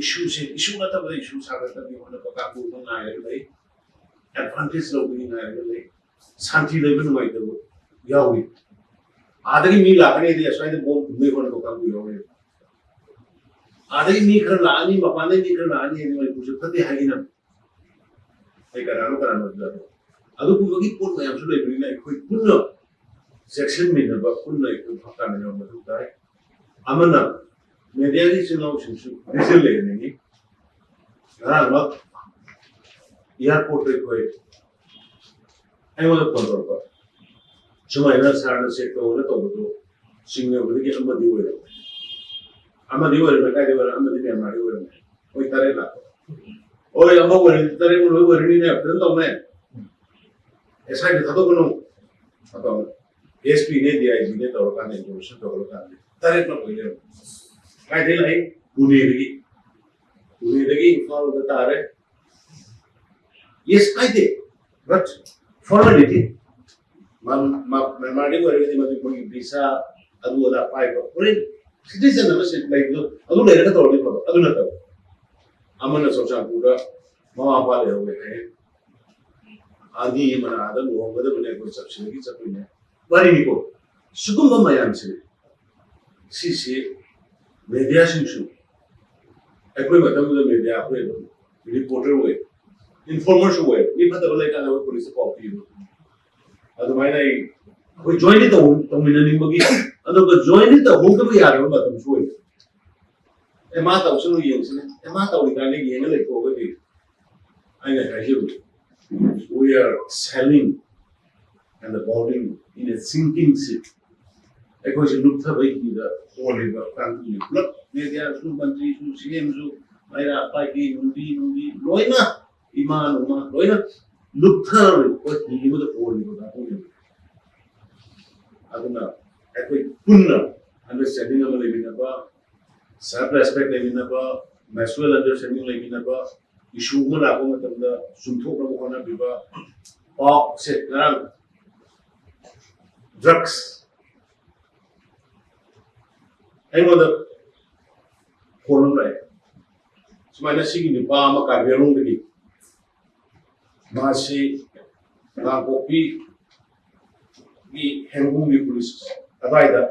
ꯏꯁꯨꯁꯦ, ꯏꯁꯨ ꯅꯠꯇꯕꯗ ꯏꯁꯨ ꯁꯥꯒꯠꯇꯅꯕ ꯍꯣꯠꯅꯕ ꯀꯥꯡꯕꯨ ꯑꯃ ꯉꯥꯏꯔꯒ ꯂꯩ, ꯑꯦꯗꯚꯥꯟꯇꯦꯖ ꯂꯧꯕꯒꯤ ꯉꯥꯏꯔꯒ ꯂꯩ, ꯁꯥꯟꯇꯤ ꯂꯩꯕ ꯅꯨꯡꯉꯥꯏꯇꯕ ꯌꯥꯎꯔꯤ꯫ ꯑꯥꯗꯒꯤ ꯃꯤ ꯂꯥꯛꯀꯅꯤꯗꯤ ꯑꯁ꯭ꯋꯥꯏꯗ ꯕꯣꯝ ꯐꯨꯝꯕꯒꯤ ꯍꯣꯠꯅꯕ ꯀꯥꯡꯕꯨ ꯌꯥꯎꯔꯤ꯫ ꯑꯥꯗꯩ ꯃꯤ ꯈꯔ ꯂꯥꯛꯑꯅꯤ, ꯃꯄꯥꯟꯗꯩ ꯃꯤ ꯈꯔ ꯂꯥꯛꯑꯅꯤ ꯍꯥꯏꯗꯤ ꯃꯅꯤꯄꯨꯔꯁꯦ ꯐꯠꯇꯦ ꯍꯥꯏꯒꯤꯅꯕ꯫ ꯑꯩ ꯀꯅꯥꯅꯣ ꯀꯅꯥꯅꯣ ꯑꯗꯨ ꯑꯗꯨꯒꯨꯝꯕꯒꯤ ꯄꯣꯠ ꯃꯌꯥꯝꯁꯨ ꯂꯩꯕꯅꯤꯅ ꯑꯩꯈꯣꯏ ꯄꯨꯟꯅ ꯆꯦꯛꯁꯤꯟꯃꯤꯟꯅꯕ, ꯄꯨꯟꯅ ꯑꯩꯈꯣꯏ ꯚꯥꯞ ꯇꯥꯃꯤꯟꯅꯕ ꯃꯊꯧ ꯇꯥꯏ꯫ ꯑꯃꯅ ꯃꯦꯗꯤꯌꯥꯒꯤ ꯏꯆꯤꯜ ꯏꯅꯥꯎꯁꯤꯡꯁꯨ ꯚꯤꯖꯟ ꯂꯩꯍꯟꯅꯤꯡꯉꯤ꯫ ꯉꯔꯥꯡꯃꯛ ꯏꯌꯥꯔꯄꯣꯔꯠꯇ ꯑꯩꯈꯣꯏ ꯑꯩꯉꯣꯟꯗ ꯐꯣꯟ ꯇꯧꯔꯛꯄ, ꯁꯨꯃꯥꯏꯅ ꯁꯥꯔꯅ ꯆꯦꯛ ꯇꯧꯅ ꯇꯧꯕꯗꯣ ꯆꯤꯡꯅꯕꯗꯒꯤ ꯑꯃꯗꯤ ꯑꯣꯏꯔꯝꯃꯦ꯫ ꯑꯃꯗꯤ ꯑꯣꯏꯔꯝꯃꯦ, ꯀꯥꯏꯗ ꯑꯣꯏꯔꯝꯃꯦ? ꯑꯃꯗꯤ ꯃ꯭ꯌꯥꯟꯃꯥꯔꯗ ꯑꯣꯏꯔꯝꯃꯦ꯫ ꯃꯣꯏ ꯇꯔꯦꯠ ꯂꯥꯛꯄ꯫ ꯍꯣꯏ, ꯑꯃ ꯑꯣꯏꯔꯗꯤ ꯇꯔꯦꯠ ꯂꯣꯏ ꯑꯣꯏꯔꯅꯤꯅꯦ, ꯐꯖꯅ ꯇꯧꯅꯦ꯫ ꯑꯦꯁ ꯑꯥꯏꯗ ꯊꯥꯗꯣꯛꯀꯅꯨ꯫ ꯑꯗꯣ ꯑꯦꯁ ꯄꯤꯅꯦ, ꯗꯤ ꯑꯥꯏ ꯖꯤꯅꯦ ꯇꯧꯔꯀꯥꯟꯗ ꯏꯟꯇ꯭ꯔꯣꯗ꯭ꯌꯨꯁꯟ ꯇꯧꯔꯀꯥꯟꯗ ꯇꯔꯦꯠꯃꯛ ꯑꯣꯏ ꯂꯩꯔꯝꯃꯦ꯫ ꯀꯥꯏꯗꯩ ꯂꯥꯛꯏ? ꯄꯨꯅꯦꯗꯒꯤ꯫ ꯄꯨꯅꯦꯗꯒꯤ ꯏꯝꯐꯥꯜꯗ ꯇꯥꯔꯦ꯫ ꯌꯦꯁ, ꯀꯥꯏꯗꯦ꯫ But formality, ꯃꯥ-, ꯃꯥ-, ꯃ꯭ꯌꯥꯟꯃꯥꯔꯗꯒꯤ ꯑꯣꯏꯔꯒꯗꯤ ꯃꯗꯨ ꯃꯣꯏꯒꯤ ꯚꯤꯁꯥ, ꯑꯗꯨ ꯑꯗꯥ ꯄꯥꯏꯕ꯫ ꯍꯣꯔꯦꯟ ꯁꯤꯇꯤꯖꯟ ꯑꯃ ꯁꯤ ꯂꯩꯕꯗꯣ ꯑꯗꯨ ꯂꯩꯔꯒ ꯇꯧꯔꯗꯤ ꯐꯕ, ꯑꯗꯨ ꯅꯠꯇꯕ꯫ ꯑꯃꯅ ꯆꯨꯔꯆꯥꯟꯄꯨꯔꯗ ꯃꯃꯥ ꯃꯄꯥ ꯂꯩꯍꯧꯋꯦ ꯍꯥꯏꯌꯦ꯫ ꯑꯅꯤ ꯑꯃꯅ ꯑꯥꯗ ꯂꯨꯍꯣꯡꯒꯗꯕꯅꯦ, ꯑꯩꯈꯣꯏ ꯆꯠꯁꯤꯟꯅꯒꯤ ꯆꯠꯇꯣꯏꯅꯦ꯫ ꯋꯥꯔꯤꯅꯤꯀꯣ꯫ ꯁꯤꯒꯨꯝꯕ ꯃꯌꯥꯝꯁꯦ, ꯁꯤꯁꯤ ꯃꯦꯗꯤꯌꯥꯁꯤꯡꯁꯨ, ꯑꯩꯈꯣꯏ ꯃꯇꯝꯗꯨꯗ ꯃꯦꯗꯤꯌꯥ ꯑꯩꯈꯣꯏ ꯑꯗꯨꯝ ꯔꯤꯄꯣꯔꯇꯔ ꯑꯣꯏ, ꯏꯟꯐꯣꯔꯃꯔꯁꯨ ꯑꯣꯏ, ꯃꯤ ꯐꯠꯇꯕ ꯂꯩꯀꯥꯟꯗ ꯑꯩꯈꯣꯏ ꯄꯨꯂꯤꯁꯇ ꯄꯥꯎ ꯄꯤꯕ꯫ ꯑꯗꯨꯃꯥꯏꯅ ꯑꯩ, ꯑꯩꯈꯣꯏ ꯖꯣꯏꯟꯂꯤ ꯇꯧ-, ꯇꯧꯃꯤꯟꯅꯅꯤꯡꯕꯒꯤ, ꯑꯗꯨꯒ ꯖꯣꯏꯟꯂꯤ ꯇꯧꯍꯧꯗꯕ ꯌꯥꯗꯕ ꯃꯇꯝꯁꯨ ꯑꯣꯏ꯫ ꯑꯦ, ꯃꯥ ꯇꯧꯁꯅꯨ, ꯌꯦꯡꯁꯅꯨ꯫ ꯑꯦ, ꯃꯥ ꯇꯧꯔꯤꯀꯥꯟꯗ ꯌꯦꯡꯉ ꯂꯩꯊꯣꯛꯑꯒꯗꯤ ꯑꯩꯅ ꯍꯥꯏꯖꯕꯗꯣ, we are sailing and the boarding in a sinking ship. ꯑꯩꯈꯣꯏꯁꯦ ꯂꯨꯞꯊꯕꯒꯤ ꯍꯤꯗ ꯍꯣꯜꯂꯤꯕ ꯀꯥꯡꯕꯨꯅꯤ꯫ ꯄꯨꯂꯞ ꯃꯦꯗꯤꯌꯥꯁꯨ, ꯃꯟꯇ꯭ꯔꯤꯁꯨ, ꯁꯤ ꯑꯦꯝꯁꯨ, ꯃꯩꯔꯥ ꯄꯥꯏꯕꯤ, ꯅꯨꯡꯕꯤ, ꯅꯨꯡꯕꯤ, ꯂꯣꯏꯅ, ꯏꯃꯥ ꯅꯨꯃꯥ, ꯂꯣꯏꯅ ꯂꯨꯞꯊꯔꯤꯕ ꯍꯤ ꯑꯃꯗ ꯍꯣꯜꯂꯤꯕ ꯀꯥꯡꯕꯨꯅꯦꯕ꯫ ꯑꯗꯨꯅ ꯑꯩꯈꯣꯏ ꯄꯨꯟꯅ ꯑꯟꯗꯔꯁ꯭ꯇꯦꯟꯗꯤꯡ ꯑꯃ ꯂꯩꯃꯤꯟꯅꯕ, ꯁꯦꯜꯐ ꯔꯦꯁꯄꯦꯛ ꯂꯩꯃꯤꯟꯅꯕ, ꯃ꯭ꯌꯨꯆꯨꯋꯦꯜ ꯑꯟꯗꯔꯁ꯭ꯇꯦꯟꯗꯤꯡ ꯂꯩꯃꯤꯟꯅꯕ, ꯏꯁꯨ ꯑꯃ ꯂꯥꯛꯄ ꯃꯇꯝꯗ ꯆꯨꯝꯊꯣꯛꯅꯕ ꯍꯣꯠꯅꯕꯤꯕ꯫ ꯄꯥꯎꯁꯦ ꯉꯔꯥꯡ ꯗ꯭ꯔꯒꯁ ꯑꯩꯉꯣꯟꯗ ꯐꯣꯟ ꯑꯃ ꯂꯥꯛꯑꯦ, ꯁꯨꯃꯥꯏꯅ ꯁꯤꯒꯤ ꯅꯨꯄꯥ ꯑꯃ ꯀꯥꯔꯕꯤ ꯑꯪꯂꯣꯡꯗꯒꯤ, ꯃꯥꯁꯤ ꯀꯥꯡꯄꯣꯛꯄꯤꯒꯤ ꯍꯦꯟꯒꯨꯝꯒꯤ ꯄꯨꯂꯤꯁ ꯑꯗꯨꯋꯥꯏꯗ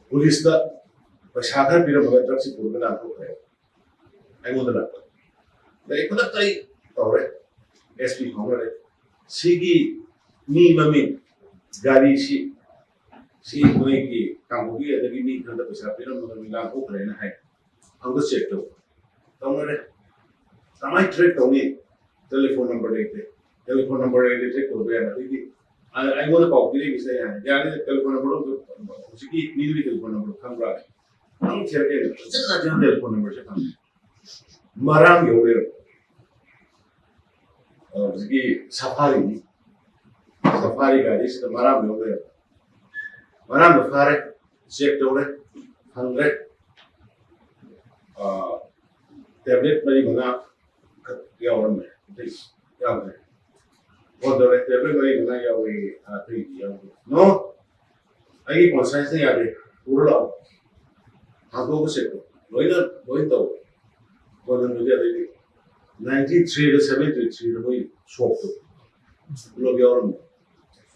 ꯄꯨꯂꯤꯁꯇ ꯄꯩꯁꯥ ꯈꯔ ꯄꯤꯔꯝꯃꯒ ꯗ꯭ꯔꯒꯁꯤ ꯄꯨꯔꯒ ꯂꯥꯟꯊꯣꯛꯈ꯭ꯔꯦ꯫ ꯑꯩꯉꯣꯟꯗ ꯂꯥꯛꯄ꯫ ꯑꯗꯩ ꯈꯨꯗꯛꯇ ꯑꯩ ꯇꯧꯔꯦ, ꯑꯦꯁ ꯄꯤ ꯐꯥꯎꯅꯔꯦ꯫ ꯁꯤꯒꯤ ꯃꯤ ꯃꯃꯤꯡ, ꯒꯥꯔꯤꯁꯤ, ꯁꯤ ꯃꯣꯏꯒꯤ ꯀꯥꯡꯕꯨꯒꯤ ꯑꯗꯒꯤ ꯃꯤ ꯈꯔꯗ ꯄꯩꯁꯥ ꯄꯤꯔꯝꯃꯒ ꯃꯤ ꯂꯥꯟꯊꯣꯛꯈ꯭ꯔꯦꯅ ꯍꯥꯏ꯫ ꯑꯃꯨꯛꯀ ꯆꯦꯛ ꯇꯧ ꯇꯧꯅꯔꯦ꯫ ꯀꯃꯥꯏꯅ ꯇ꯭ꯔꯦꯛ ꯇꯧꯅꯤ? ꯇꯦꯂꯤꯐꯣꯟ ꯅꯝꯕꯔ ꯂꯩꯇꯦ꯫ ꯇꯦꯂꯤꯐꯣꯟ ꯅꯝꯕꯔ ꯂꯩꯇꯦ, ꯇ꯭ꯔꯦꯛ ꯇꯧꯕ ꯌꯥꯏ꯫ ꯑꯗꯒꯤ ꯑ- ꯑꯩꯉꯣꯟꯗ ꯄꯥꯎ ꯄꯤꯔꯛꯏꯁꯦ ꯌꯥꯔꯦ, ꯌꯥꯔꯦ, ꯇꯦꯂꯤꯐꯣꯟ ꯅꯝꯕꯔ ꯑꯝꯇ, ꯍꯧꯖꯤꯛꯀꯤ ꯃꯤꯗꯨꯒꯤ ꯇꯦꯂꯤꯐꯣꯟ ꯅꯝꯕꯔ ꯈꯪꯕ꯭ꯔꯥ? ꯅꯪ ꯊꯤꯔꯛꯀꯦ꯫ ꯐꯖꯅ ꯅꯠꯇꯅ ꯇꯦꯂꯤꯐꯣꯟ ꯅꯝꯕꯔꯁꯦ ꯐꯪꯉꯦ꯫ ꯃꯔꯥꯡ ꯌꯧ ꯂꯩꯔꯝꯃꯦ꯫ ꯑ, ꯍꯧꯖꯤꯛꯀꯤ ꯁꯐꯥꯔꯤꯅꯤ꯫ ꯁꯐꯥꯔꯤ ꯒꯥꯔꯤꯁꯤꯗ ꯃꯔꯥꯡ ꯌꯧ ꯂꯩꯔꯝꯃꯦ꯫ ꯃꯔꯥꯡꯗꯣ ꯐꯥꯔꯦ, ꯆꯦꯛ ꯇꯧꯔꯦ, ꯐꯪꯗ꯭ꯔꯦ꯫ ꯑ, ꯇꯦꯕ꯭ꯂꯦꯠ ꯃꯔꯤ ꯃꯉꯥ ꯈꯛ ꯌꯥꯎꯔꯝꯃꯦ, ꯑꯇꯩ ꯌꯥꯎꯗ꯭ꯔꯦ꯫ ꯐꯣꯟ ꯇꯧꯔꯦ, ꯇꯦꯕ꯭ꯂꯦꯠ ꯃꯔꯤ ꯃꯉꯥ ꯌꯥꯎꯏ, ꯑꯇꯩꯗꯤ ꯌꯥꯎꯗꯦ꯫ ꯅꯣ, ꯑꯩꯒꯤ ꯀꯣꯟꯁꯥꯏꯟꯁꯅ ꯌꯥꯗꯦ, ꯄꯨꯔ ꯂꯥꯛꯑꯣ꯫ ꯍꯥꯡꯗꯣꯛꯑꯒ ꯆꯦꯛ ꯇꯧ꯫ ꯂꯣꯏꯅ, ꯂꯣꯏꯅ ꯇꯧ꯫ ꯐꯣꯟ ꯅꯝꯕꯔꯗꯤ ꯑꯗꯩꯗꯤ ꯅꯥꯏꯟꯇꯤ ꯊ꯭ꯔꯤꯗ, ꯁꯚꯦꯟꯇꯤ ꯊ꯭ꯔꯤꯗ ꯃꯣꯏ ꯁꯣꯞꯇꯣ ꯄꯨꯂꯞ ꯌꯥꯎꯔꯝꯃꯦ꯫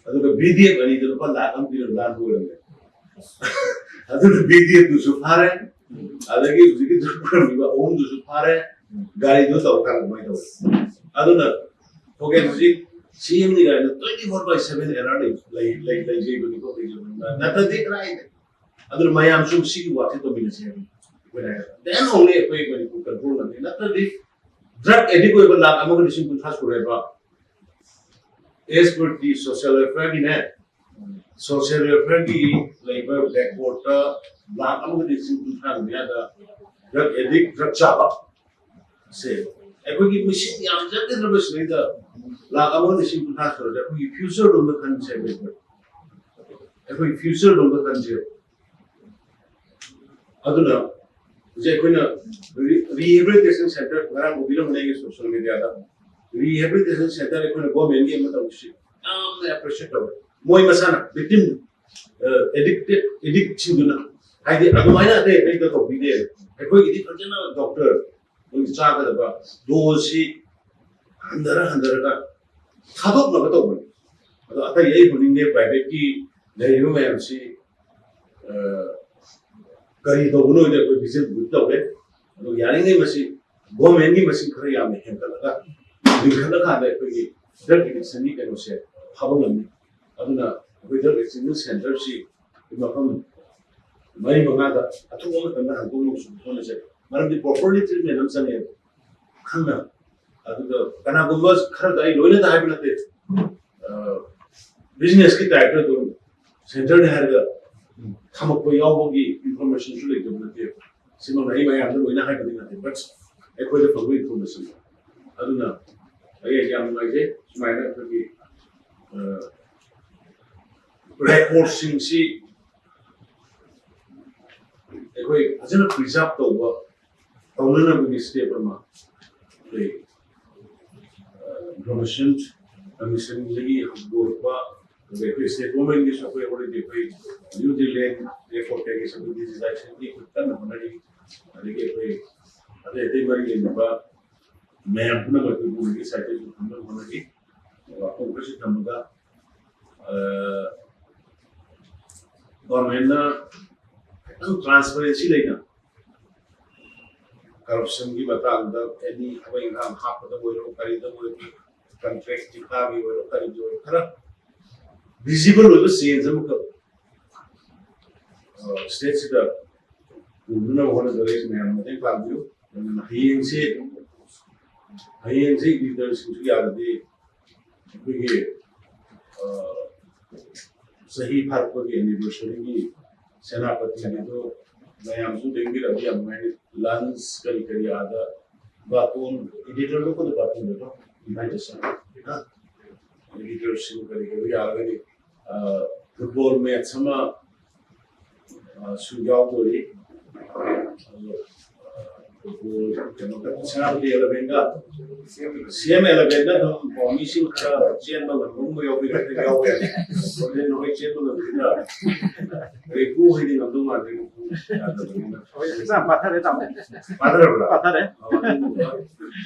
ꯑꯗꯨꯒ ꯕꯤ ꯗꯤ ꯑꯦꯐ ꯑꯅꯤꯗ ꯂꯨꯄꯥ ꯂꯥꯈ ꯑꯃ ꯄꯤꯔꯒ ꯂꯥꯟꯕ ꯑꯣꯏꯔꯝꯃꯦ꯫ ꯑꯗꯨꯅ ꯕꯤ ꯗꯤ ꯑꯦꯐꯇꯨꯁꯨ ꯐꯥꯔꯦ, ꯑꯗꯒꯤ ꯍꯧꯖꯤꯛꯀꯤ ꯗ꯭ꯔꯒ ꯄꯨꯔꯝꯃꯤꯕ ꯑꯍꯨꯝꯗꯨꯁꯨ ꯐꯥꯔꯦ, ꯒꯥꯔꯤꯗꯨ ꯇꯧꯔꯀꯥꯟꯗ ꯑꯗꯨꯃꯥꯏꯅ ꯇꯧꯋꯦ꯫ ꯑꯗꯨꯅ ꯍꯣꯔꯦꯟ ꯍꯧꯖꯤꯛ ꯁꯤ ꯑꯦꯝꯅꯤ ꯀꯥꯏꯅ twenty four by seven alert ꯂꯩ, ꯂꯩ, ꯂꯩꯖꯩꯕꯅꯤꯀꯣ, ꯂꯩꯖꯕꯅꯤꯅ꯫ ꯅꯠꯇ꯭ꯔꯗꯤ ꯀꯗꯥꯏꯗ? ꯑꯗꯨꯅ ꯃꯌꯥꯝꯁꯨ ꯁꯤꯒꯤ ꯋꯥꯛꯁꯦ ꯇꯧꯃꯤꯟꯅꯁꯦ ꯍꯥꯏꯕꯅꯤ꯫ ꯑꯩꯈꯣꯏꯅ ꯍꯥꯏꯕ, then only ꯑꯩꯈꯣꯏ ꯃꯅꯤꯄꯨꯔ ꯀꯟꯇ꯭ꯔꯣꯜ ꯉꯝꯅꯤ, ꯅꯠꯇ꯭ꯔꯗꯤ ꯗ꯭ꯔꯒ ꯑꯦꯗꯤꯛ ꯑꯣꯏꯕ ꯂꯥꯈ ꯑꯃꯒ ꯂꯤꯁꯤꯡ ꯀꯨꯟꯊ꯭ꯔꯥ ꯁꯨꯔꯦꯕ꯫ ꯑꯦꯁ ꯄꯔ ꯗꯤ ꯁꯣꯁꯤꯌꯦꯜ ꯋꯦꯜꯐꯤꯌꯔꯒꯤꯅꯦ, ꯁꯣꯁꯤꯌꯦꯜ ꯋꯦꯜꯐꯤꯌꯔꯒꯤ ꯂꯩꯕ ꯕꯦꯛꯋꯥꯔꯗꯇ ꯂꯥꯈ ꯑꯃꯒ ꯂꯤꯁꯤꯡ ꯀꯨꯟꯊ꯭ꯔꯥꯒꯤ ꯃꯌꯥꯗ ꯗ꯭ꯔꯒ ꯑꯦꯗꯤꯛ, ꯗ꯭ꯔꯒ ꯆꯥꯕ ꯁꯦ ꯑꯩꯈꯣꯏꯒꯤ ꯃꯁꯤꯡ ꯌꯥꯝꯖꯗ꯭ꯔꯕꯁꯤꯗꯩꯗ ꯂꯥꯈ ꯑꯃꯒ ꯂꯤꯁꯤꯡ ꯀꯨꯟꯊ꯭ꯔꯥ ꯁꯨꯔꯗꯤ ꯑꯩꯈꯣꯏꯒꯤ ꯐ꯭ꯌꯨꯆꯔ ꯂꯣꯝꯗ ꯈꯟꯁꯦ꯫ ꯑꯩꯈꯣꯏ ꯐ꯭ꯌꯨꯆꯔ ꯂꯣꯝꯗ ꯈꯟꯁꯦ꯫ ꯑꯗꯨꯅ ꯍꯧꯖꯤꯛ ꯑꯩꯈꯣꯏꯅ ꯔꯤꯍꯦꯕꯤꯂꯤꯇꯦꯁꯟ ꯁꯦꯟꯇꯔ, ꯉꯔꯥꯡ ꯎꯕꯤꯔꯝꯒꯅꯤ ꯑꯩꯒꯤ ꯁꯣꯁꯤꯌꯦꯜ ꯃꯦꯗꯤꯌꯥꯗ, ꯔꯤꯍꯦꯕꯤꯂꯤꯇꯦꯁꯟ ꯁꯦꯟꯇꯔ ꯑꯩꯈꯣꯏꯅ ꯒꯣꯔꯃꯦꯟꯒꯤ ꯑꯃ ꯇꯧꯕꯁꯤ ꯌꯥꯝꯅ ꯑꯦꯄ꯭ꯔꯤꯁꯤꯌꯦꯠ ꯇꯧꯋꯦ꯫ ꯃꯣꯏ ꯃꯁꯥꯅ ꯚꯤꯛꯇꯤꯝ, ꯑꯦꯗꯤꯛꯇꯦꯠ, ꯑꯦꯗꯤꯛꯁꯤꯡꯗꯨꯅ, ꯍꯥꯏꯗꯤ ꯑꯗꯨꯃꯥꯏꯅ ꯑꯇꯩ ꯑꯇꯩꯗ ꯇꯧꯕꯤꯗꯦ꯫ ꯑꯩꯈꯣꯏꯒꯤꯗꯤ ꯐꯖꯅ ꯗꯣꯛꯇꯔ, ꯑꯩꯈꯣꯏꯒꯤ ꯆꯥꯒꯗꯕ ꯗꯣꯁꯁꯤ ꯍꯟꯊꯔ ꯍꯟꯊꯔꯒ ꯊꯥꯗꯣꯛꯅꯕ ꯇꯧꯕꯅꯤ꯫ ꯑꯗꯣ ꯑꯇꯩ ꯑꯩ ꯍꯧꯅꯤꯡꯗꯦ, ꯄ꯭ꯔꯥꯏꯚꯦꯠꯀꯤ ꯂꯩꯔꯤꯕ ꯃꯌꯥꯝꯁꯤ, ꯑ, ꯀꯔꯤ ꯇꯧꯕꯅꯣꯗꯤ ꯑꯩꯈꯣꯏ ꯚꯤꯖꯟ ꯕꯨꯠ ꯇꯧꯔꯦ꯫ ꯑꯗꯣ ꯌꯥꯔꯤꯉꯩ ꯃꯁꯤ ꯒꯣꯔꯃꯦꯟꯒꯤ ꯃꯁꯤꯡ ꯈꯔ ꯌꯥꯝꯅ ꯍꯦꯟꯒꯠꯂꯒ, ꯂꯤꯡꯈꯠꯂꯀꯥꯟꯗ ꯑꯩꯈꯣꯏꯒꯤ ꯗ꯭ꯔꯒ ꯑꯦꯗꯤꯛꯁꯟꯒꯤ ꯀꯩꯅꯣꯁꯦ ꯐꯕ ꯉꯝꯃꯤ꯫ ꯑꯗꯨꯅ ꯑꯩꯈꯣꯏ ꯗ꯭ꯔꯒ ꯑꯦꯗꯤꯛꯁꯟ ꯁꯦꯟꯇꯔꯁꯤ ꯃꯐꯝ ꯃꯔꯤ ꯃꯉꯥꯗ ꯑꯊꯨꯕ ꯃꯇꯝꯗ ꯍꯥꯡꯗꯣꯛꯅꯕꯁꯨ ꯍꯣꯠꯅꯖꯩ꯫ ꯃꯔꯝꯗꯤ ꯄ꯭ꯔꯣꯄꯔꯂꯤ ꯇ꯭ꯔꯤꯠꯃꯦꯟ ꯑꯃ ꯆꯪꯉꯦꯕ, ꯈꯪꯅ꯫ ꯑꯗꯨꯒ ꯀꯅꯥꯒꯨꯝꯕ ꯈꯔꯗ, ꯑꯩ ꯂꯣꯏꯅꯗ ꯍꯥꯏꯕ ꯅꯠꯇꯦ, ꯕꯤꯖꯤꯅꯦꯁꯀꯤ ꯇꯥꯏꯞꯇ ꯑꯗꯨꯝ ꯁꯦꯟꯇꯔꯅꯤ ꯍꯥꯏꯔꯒ ꯊꯝꯃꯛꯄ ꯌꯥꯎꯕꯒꯤ ꯏꯟꯐꯣꯔꯃꯦꯁꯟꯁꯨ ꯂꯩꯇꯕ ꯅꯠꯇꯦ꯫ ꯁꯤꯃꯛꯅ ꯑꯩ ꯃꯌꯥꯝꯗ ꯂꯣꯏꯅ ꯍꯥꯏꯕꯗꯤ ꯅꯠꯇꯦ, ꯕꯠ ꯑꯩꯈꯣꯏꯗ ꯐꯪꯕ ꯏꯟꯐꯣꯔꯃꯦꯁꯟ꯫ ꯑꯗꯨꯅ ꯑꯩ ꯌꯥꯝ ꯅꯨꯡꯉꯥꯏꯖꯩ꯫ ꯁꯨꯃꯥꯏꯅ ꯑꯩꯈꯣꯏꯒꯤ ꯔꯦꯀꯣꯔꯠꯁꯤꯡꯁꯤ ꯑꯩꯈꯣꯏ ꯐꯖꯅ ꯄ꯭ꯔꯤꯖꯥꯕ ꯇꯧꯕ, ꯇꯧꯅꯅꯕꯒꯤ ꯁ꯭ꯇꯦꯞ ꯑꯃ ꯑꯩꯈꯣꯏ ꯏꯟꯐꯣꯔꯃꯦꯁꯟ ꯀꯃꯤꯁꯟꯗꯒꯤ ꯍꯧꯗꯣꯔꯛꯄ, ꯑꯗꯨꯒ ꯑꯩꯈꯣꯏ ꯁ꯭ꯇꯦꯠ ꯒꯣꯔꯃꯦꯟꯒꯤꯁꯨ ꯑꯩꯈꯣꯏ ꯑꯣꯜꯔꯦꯗꯤ ꯑꯩꯈꯣꯏ ꯅ꯭ꯌꯨ ꯗꯤꯜꯂꯤ ꯔꯦꯀꯣꯔꯠ ꯀꯩꯒꯤꯁꯨ ꯑꯩꯈꯣꯏ ꯗꯤꯖꯤꯇꯥꯏꯖꯦꯁꯟꯒꯤ ꯑꯩꯈꯣꯏ ꯀꯟꯅ ꯍꯣꯠꯅꯔꯤ꯫ ꯑꯗꯒꯤ ꯑꯩꯈꯣꯏ ꯑꯇꯩ ꯑꯇꯩ ꯃꯔꯤ ꯂꯩꯅꯕ ꯃꯌꯥꯝ ꯄꯨꯝꯅꯃꯛ ꯑꯩꯈꯣꯏ ꯒꯣꯔꯃꯦꯟꯒꯤ ꯁꯥꯏꯠꯇꯒꯤꯁꯨ ꯊꯝꯅꯕ ꯍꯣꯠꯅꯔꯤ꯫ ꯑꯗꯨꯒ ꯋꯥꯐꯝ ꯈꯔꯁꯨ ꯊꯝꯃꯒ ꯒꯣꯔꯃꯦꯟꯅ ꯈꯤꯇꯪ ꯇ꯭ꯔꯥꯟꯁꯄꯔꯦꯟꯁꯤ ꯂꯩꯅ ꯀꯔꯞꯁꯟꯒꯤ ꯃꯇꯥꯡꯗ ꯑꯦꯅꯤ ꯊꯕꯛ ꯏꯪꯈꯥꯡ ꯍꯥꯞꯄꯗ ꯑꯣꯏꯔꯣ, ꯀꯔꯤꯗ ꯑꯣꯏꯔꯣ, ꯀꯟꯇ꯭ꯔꯦꯛ ꯊꯤꯀꯥꯒꯤ ꯑꯣꯏꯔꯣ, ꯀꯔꯤꯒꯤ ꯑꯣꯏꯔꯣ, ꯈꯔ ꯚꯤꯖꯤꯕꯜ ꯑꯣꯏꯕ ꯆꯦꯟꯖ ꯑꯃꯈꯛ ꯁ꯭ꯇꯦꯠꯁꯤꯗ ꯄꯨꯅꯅꯕ ꯍꯣꯠꯅꯖꯔꯛꯏ꯫ ꯃꯌꯥꯝ ꯃꯇꯦꯡ ꯄꯥꯡꯕꯤꯌꯨ꯫ ꯑꯗꯨꯅ ꯍꯌꯦꯡꯁꯤ, ꯍꯌꯦꯡꯁꯤ ꯂꯤꯗꯔꯁꯤꯡꯁꯨ ꯌꯥꯔꯗꯤ ꯑꯩꯈꯣꯏꯒꯤ ꯆꯍꯤ ꯐꯥꯔꯛꯄꯒꯤ ꯑꯦꯅꯤꯚꯔꯁꯔꯤꯒꯤ ꯁꯦꯅꯥꯄꯇꯤꯒꯤꯗꯣ ꯃꯌꯥꯝꯁꯨ ꯂꯦꯡꯕꯤꯔꯛꯑꯗꯤ ꯌꯥꯝ ꯅꯨꯡꯉꯥꯏꯅꯤ꯫ ꯂꯟꯁ ꯀꯔꯤ ꯀꯔꯤ ꯑꯥꯗ ꯕꯥꯇꯣꯟ, ꯏꯗꯤꯇꯔꯗꯣ ꯑꯩꯈꯣꯏꯗ ꯕꯥꯇꯣꯟꯗꯣ ꯏꯟꯚꯥꯏꯇꯦꯁꯟ, ꯏꯗꯤꯇꯔꯁꯤꯡ ꯀꯔꯤ ꯀꯔꯤ ꯌꯥꯔꯒꯗꯤ ꯐꯨꯠꯕꯣꯜ ꯃꯦꯠꯆ ꯑꯃ ꯁꯨ ꯌꯥꯎꯗꯣꯔꯤ꯫ ꯑꯗꯣ ꯀꯩꯅꯣ, ꯁꯦꯅꯥꯄꯇꯤ ꯑꯦꯂꯚꯦꯟꯒ ꯁꯤ ꯑꯦꯝ ꯑꯦꯂꯚꯦꯟꯗ ꯑꯗꯨꯝ ꯃꯤꯁꯤꯡ ꯈꯔ ꯆꯦꯟꯕ ꯉꯝꯕꯒꯨꯝꯕ ꯌꯥꯎꯕꯤꯔꯒꯗꯤ ꯌꯥꯎꯕ ꯌꯥꯅꯤ꯫ ꯍꯣꯔꯦꯟ ꯅꯈꯣꯏ ꯆꯦꯟꯕ ꯉꯝꯒꯗ꯭ꯔꯥ? ꯔꯤꯄꯨ ꯍꯣꯏꯗꯤ ꯉꯝꯗꯧ ꯃꯥꯟꯗꯦ, ꯃꯈꯣꯡ ꯌꯥꯗꯕꯅꯤꯅ꯫ ꯍꯧꯖꯤꯛ ꯐꯖꯅ ꯄꯥꯊꯔꯦ, ꯇꯥꯃꯣ꯫ ꯄꯥꯊꯔꯕ꯭ꯔꯥ? ꯄꯥꯊꯔꯦ꯫ ꯑꯣ, ꯑꯗꯨꯒꯨꯝꯕ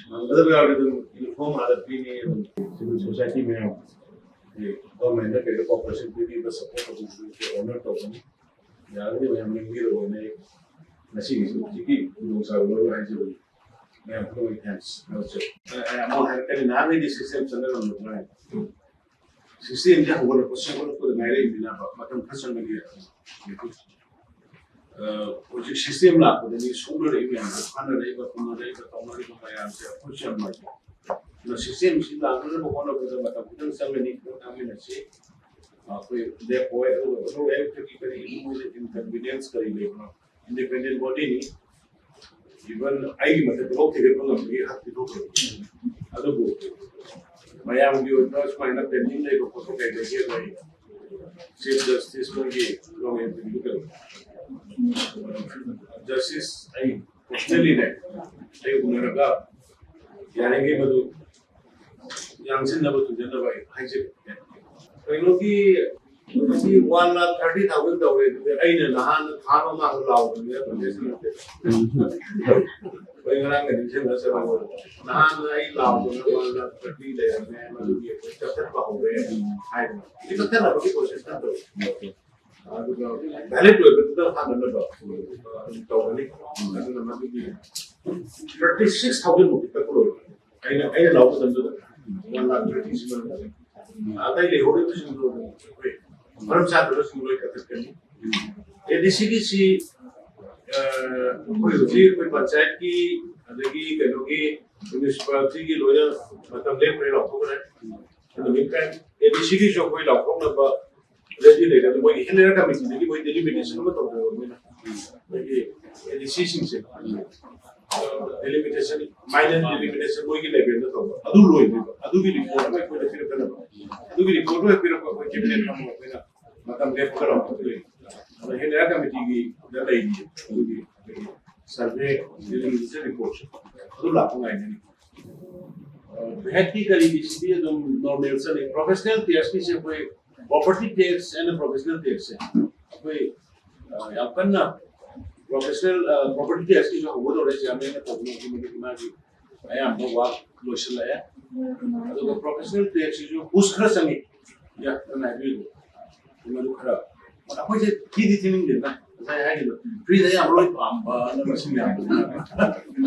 ꯉꯝꯒꯗꯕ ꯌꯥꯎꯔꯗꯤ ꯑꯗꯨꯝ ꯌꯨꯅꯤꯐꯣꯔꯝ ꯑꯥꯗ ꯄꯤꯅꯤ, ꯑꯗꯨꯝ ꯁꯤꯚꯤꯜ ꯁꯣꯁꯥꯏꯇꯤ ꯃꯌꯥꯝ, ꯒꯣꯔꯃꯦꯟꯗ ꯀꯩꯗ ꯀꯣꯑꯣꯄꯔꯦꯁꯟ ꯄꯤꯕꯤꯕ, ꯁꯄꯣꯔꯠ ꯇꯧꯕꯤꯕꯗꯨꯁꯨ ꯑꯣꯅꯔ ꯇꯧꯒꯅꯤ꯫ ꯌꯥꯔꯒꯗꯤ ꯃꯌꯥꯝ ꯂꯦꯡꯕꯤꯔꯛꯑꯣꯅꯦ꯫ ꯑꯩ ꯉꯁꯤꯒꯤꯁꯨ ꯍꯧꯖꯤꯛꯀꯤ ꯈꯨꯗꯣꯡꯆꯥꯕ ꯂꯧꯔꯒ ꯍꯥꯏꯖꯕꯅꯤ꯫ ꯃꯌꯥꯝ ꯄꯨꯝꯅꯃꯛ thanks ꯍꯥꯏꯖꯕꯅꯤ꯫ ꯑꯃꯨꯛ ꯍꯥꯏꯔꯛꯀꯅꯤ, ꯅꯍꯥꯟꯉꯩꯗꯤ system ꯆꯠꯅꯔꯝꯕꯗꯨꯅ꯫ Systemꯁꯦ ꯍꯧꯒꯠꯂꯛꯄ ꯁꯦꯝꯒꯠꯂꯛꯄꯗ ꯉꯥꯏꯔꯛꯏꯅꯤꯅ ꯃꯇꯝ ꯈꯔ ꯆꯪꯒꯅꯤ꯫ ꯍꯧꯖꯤꯛ system ꯂꯥꯛꯄꯗꯗꯤ ꯁꯣꯛꯅꯔꯛꯏ ꯃꯌꯥꯝꯗꯣ, ꯐꯥꯅꯔꯛꯏꯕ, ꯄꯨꯅꯔꯛꯏꯕ, ꯇꯧꯅꯔꯤꯕ ꯃꯌꯥꯝꯁꯦ ꯑꯩꯈꯣꯏꯁꯨ ꯌꯥꯝ ꯅꯨꯡꯉꯥꯏꯇꯦ꯫ ꯑꯗꯨꯅ systemꯁꯤ ꯂꯥꯛꯅꯅꯕ ꯍꯣꯠꯅꯕꯗ ꯃꯇꯝ ꯈꯤꯇꯪ ꯆꯪꯒꯅꯤ, ꯈꯤꯇꯪ ꯈꯥꯡꯃꯤꯟꯅꯁꯤ꯫ ꯑꯩꯈꯣꯏ ꯂꯦꯞꯄꯣꯏ, ꯑꯗꯨꯒ ꯑꯅꯧ ꯑꯌꯨꯛꯇꯒꯤ ꯀꯔꯤ ꯃꯣꯏꯗ inconvenience ꯀꯔꯤ ꯂꯩꯕꯅꯣ? Independent bodyꯅꯤ꯫ Even ꯑꯩꯒꯤ ꯃꯊꯛꯇꯐꯥꯎ ꯊꯤꯒꯠꯄ ꯉꯝꯕꯒꯤ ꯍꯛꯇꯤ ꯊꯣꯛꯈ꯭ꯔꯦ꯫ ꯑꯗꯨꯕꯨ ꯃꯌꯥꯝꯒꯤ ꯑꯣꯏꯕ ꯁꯨꯃꯥꯏꯅ pending ꯂꯩꯕ ꯈꯣꯠꯄ ꯀꯩ ꯂꯩꯒꯦ? ꯑꯩꯈꯣꯏ Chief Justice ꯃꯣꯏꯒꯤ ꯂꯣꯡ ꯑꯦꯟꯇ꯭ꯔꯤꯗꯨ ꯀꯩꯅꯣ? Justice ꯑꯩ personallyꯅꯦ, ꯑꯩ ꯎꯅꯔꯒ ꯌꯥꯔꯤꯉꯩ ꯃꯗꯨ ꯌꯥꯡꯁꯤꯟꯅꯕ ꯊꯨꯖꯟꯅꯕ ꯑꯩ ꯍꯥꯏꯖꯒꯦ꯫ ꯀꯩꯅꯣꯒꯤ ꯃꯁꯤ one lakh thirty thousand ꯇꯧꯔꯦ꯫ ꯑꯗꯨꯗꯤ ꯑꯩꯅ ꯅꯍꯥꯟ ꯊꯥ ꯑꯃ ꯃꯥꯡꯗ ꯂꯥꯎꯕꯅꯤꯅ ꯄꯟꯖꯦꯁ ꯅꯠꯇꯦ꯫ ꯑꯩꯈꯣꯏ ꯉꯔꯥꯡꯒ ꯅꯤꯡꯁꯤꯡꯅ ꯆꯠꯂꯕ ꯅꯍꯥꯟ ꯑꯩ ꯂꯥꯎꯕꯅ one lakh thirty ꯂꯩꯔꯝꯃꯦ꯫ ꯃꯗꯨꯒꯤ ꯑꯩꯈꯣꯏ ꯀꯛꯊꯠꯄ ꯍꯧꯔꯦ ꯍꯥꯏꯗꯅ꯫ ꯁꯤ ꯀꯛꯊꯠꯅꯕꯒꯤ process ꯅꯠꯇꯕ꯫ ꯑꯗꯨꯒ valid ꯑꯣꯏꯕꯗꯨꯗ ꯍꯥꯟꯅꯅꯕ ꯑꯗꯨꯝ ꯇꯧꯒꯅꯤ꯫ ꯑꯗꯨꯅ ꯃꯗꯨꯒꯤ thirty six thousand ꯃꯨꯛꯇꯤ ꯀꯛꯄ ꯂꯣꯏꯔꯦ꯫ ꯑꯩꯅ ꯑꯩꯅ ꯂꯧꯕ ꯃꯇꯝꯗꯨꯗ one lakh thirty ꯁꯤꯃ ꯑꯇꯩ ꯂꯩꯍꯧꯔꯤꯕꯁꯤꯡꯗꯣ ꯑꯗꯨꯝ ꯑꯩꯈꯣꯏ ꯃꯔꯝ ꯆꯥꯗꯕꯁꯤꯡ ꯂꯣꯏ ꯀꯛꯊꯠꯀꯅꯤ꯫ ADCꯒꯤꯁꯤ ꯑꯩꯈꯣꯏ ꯍꯧꯖꯤꯛ ꯑꯩꯈꯣꯏ ꯄꯟꯆꯥꯌꯠꯀꯤ ꯑꯗꯒꯤ ꯀꯩꯅꯣꯒꯤ municipalityꯒꯤ ꯂꯣꯏꯅ ꯃꯇꯝ ꯂꯦꯞꯈ꯭ꯔꯦ, ꯂꯥꯎꯊꯣꯛꯈ꯭ꯔꯦ꯫ ꯑꯗꯨ meantime ADCꯒꯤꯁꯨ ꯑꯩꯈꯣꯏ ꯂꯥꯎꯊꯣꯛꯅꯕ ready ꯂꯩꯔꯦ꯫ ꯑꯗꯨ ꯃꯣꯏꯒꯤ health committeeꯗꯒꯤ ꯃꯣꯏ delimitation ꯑꯃ ꯇꯧꯖꯔꯕꯅꯤꯅ ꯑꯩꯈꯣꯏꯒꯤ ADCꯁꯤꯡꯁꯦ delimitation, minor delimitation ꯃꯣꯏꯒꯤ levelꯗ ꯇꯧꯕ ꯑꯗꯨ ꯂꯣꯏꯗ꯭ꯔꯤꯕ꯫ ꯑꯗꯨꯒꯤ report ꯑꯃ ꯑꯩꯈꯣꯏꯗ ꯄꯤꯔꯛꯀꯗꯕ꯫ ꯑꯗꯨꯒꯤ report ꯑꯃ ꯄꯤꯔꯛꯄ ꯑꯩꯈꯣꯏ cabinet ꯑꯃ ꯑꯩꯈꯣꯏꯅ ꯃꯇꯝ ꯂꯦꯞꯄꯒ ꯂꯥꯎꯊꯣꯛꯇꯣꯏꯅꯤ꯫ ꯑꯗꯣ health committeeꯒꯤꯗ ꯂꯩꯔꯤ ꯑꯗꯨꯒꯤ survey delimitation report ꯑꯗꯨ ꯂꯥꯛꯄ ꯉꯥꯏꯅꯔꯤ꯫ ꯚꯦꯠꯀꯤ ꯀꯔꯤꯒꯤꯁꯤꯗꯤ ꯑꯗꯨꯝ normal ꯆꯠꯂꯤ꯫ Professional taxꯀꯤꯁꯦ ꯑꯩꯈꯣꯏ property tax and professional taxꯁꯦ ꯑꯩꯈꯣꯏ ꯌꯥꯝ ꯀꯟꯅ professional property taxꯀꯤꯁꯨ ꯍꯧꯒꯗꯧꯔꯦ꯫ Chairmanꯅ ꯇꯧꯕꯅ ꯃꯗꯨꯒꯤ ꯃꯥꯒꯤ ꯑꯌꯥꯝꯕ work ꯂꯣꯏꯁꯤꯜꯂꯛꯑꯦ꯫ ꯑꯗꯨꯒ professional taxꯁꯤꯁꯨ push ꯈꯔ ꯆꯪꯉꯤ꯫ ꯌꯥ, ꯅꯪꯅ ꯍꯥꯏꯕꯤꯔꯤꯗꯣ ꯃꯗꯨ ꯈꯔ ꯑꯩꯈꯣꯏꯁꯦ ꯊꯤꯗꯤ ꯊꯤꯅꯤꯡꯗꯦꯗ, ꯉꯁꯥꯏ ꯍꯥꯏꯈꯤꯕ ꯐ꯭ꯔꯤꯗ ꯌꯥꯝ ꯂꯣꯏ ꯄꯥꯝꯕ ꯃꯁꯤꯡ ꯌꯥꯝꯕꯅꯤꯅ꯫